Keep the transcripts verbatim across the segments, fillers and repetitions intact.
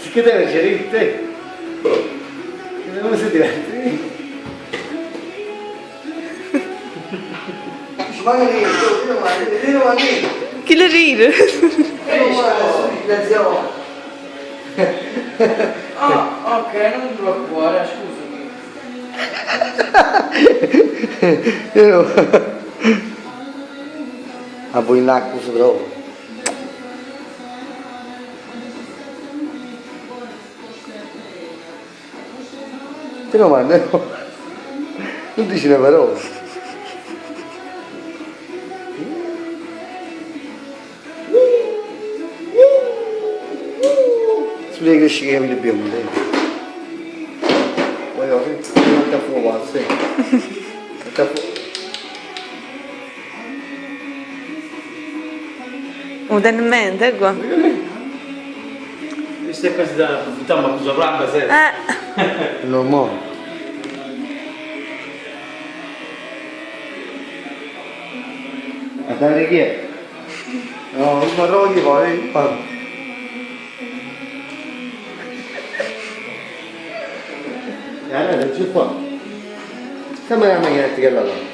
Che te ne ridi, te? Che no se diverti? Ma che ridi, tu, tu, ma che ridi, ma che ridi? Chi le ride? Eh, ma, su, la zia. Ah, ok, non ti preoccupare, scusami. Io... Ah, voi in là, così proprio. Te lo mando, no? Non dici una parola. Solo che cresce i capelli biondi. Poi ora, non ti fumo, sì. Non ti fumo. Lo tien in mente, qua? Questa è quasi da buttare, ma cosa grande, sì. Eh. No, mo. A dare chi è? No, non parlo io, poi, eh. E allora non si fa. Come la maglietta che la dà?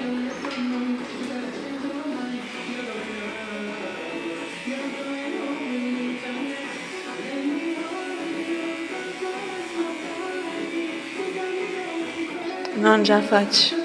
No, già faccio.